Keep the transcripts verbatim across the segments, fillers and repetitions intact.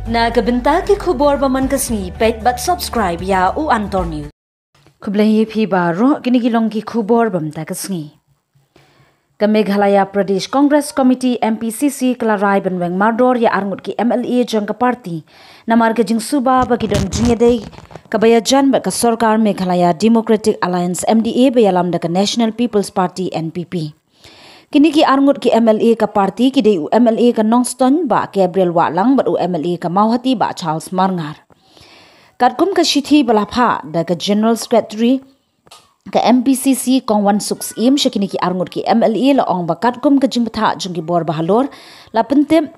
Na ka bynta ki khubor ba man ka sngi, peit bad subscribe ïa U Antor News. Khublei ïa phi baroh, kine ki long ki khubor ba mynta ka sngi. Ka Meghalaya Pradesh Congress Committee, M P C C, ka la rai ban weng mardor ïa arngut ki M L A jong ka party namar ka jingsuba ba ki don jingïadei kaba ïajan bad ka sorkar Meghalaya Democratic Alliance, M D A, ba ïalam da ka National People's Party, N P P. Kine ki arngut ki M L A ka party ki dei u M L A ka Nongstoiñ Bah Gabriel Wahlang bad u M L A ka Mawhati Bah Charles Marngar. Katkum ka shithi ba la phah da ka General Secretary ka M P C C, Kong Wansuk Syiem, sha kine ki arngut ki M L A, la ong ba katkum ka jingbthah jong ki bor ba halor, la pyntip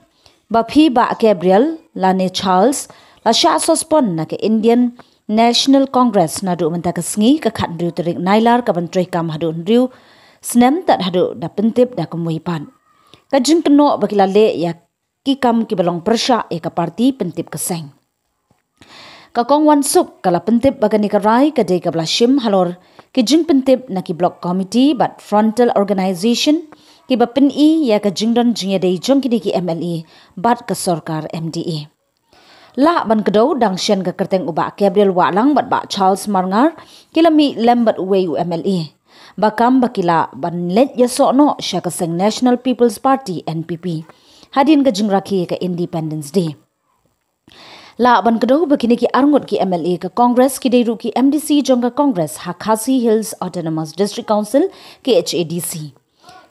ba phi Bah Gabriel lane Charles la shah suspend na ka Indian National Congress naduh mynta ka sngi, ka khathynriew tarik Nailar, ka ban treikam haduh hynriew snem tad haduh da pyntip da kumwei pat. Ka jingkynnoh ba ki la leh ïa ki kam kiba long pyrshah ïa ka party, pyntip ka seng. Ka Kong Wansuk ka la pyntip ba kane ka rai ka dei kaba la shim halor ki jingpyntip na ki block committee bad frontal organization kiba pyni ïa ka jingdon jingïadei jong kine ki M L A bad ka sorkar M D A. Lah ban kdew, dang shen ka kyrteng u Bah Gabriel Wahlang bad Bah Charles Marngar ki la mih lem bad uwei u M L A ba kam ba ki lah ban leit ïasoh noh sha ka seng National People's Party, N P P, hadien ka jingrakhe ka Independence Day. Lah ban kdew ba kine ki arngut ki M L A ka Congress ki dei ruh ki M D C jong ka Congress ha Khasi Hills Autonomous District Council, K H A D C.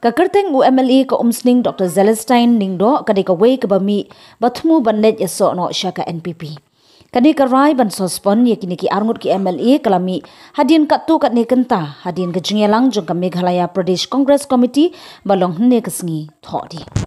Ka kyrteng u M L A ka Umsning, Doctor Celestine Lyngdoh, ka dei kawei kaba mih ba thmu ban leit ïasoh noh sha ka N P P. Kane ka rai ban suspend ïa kine ki arngut ki M L A ka la mih hadien katto katne kynta, hadien ka jingïalang jong ka Meghalaya Pradesh Congress Committee ba long hynne ka sngi Thohdieng.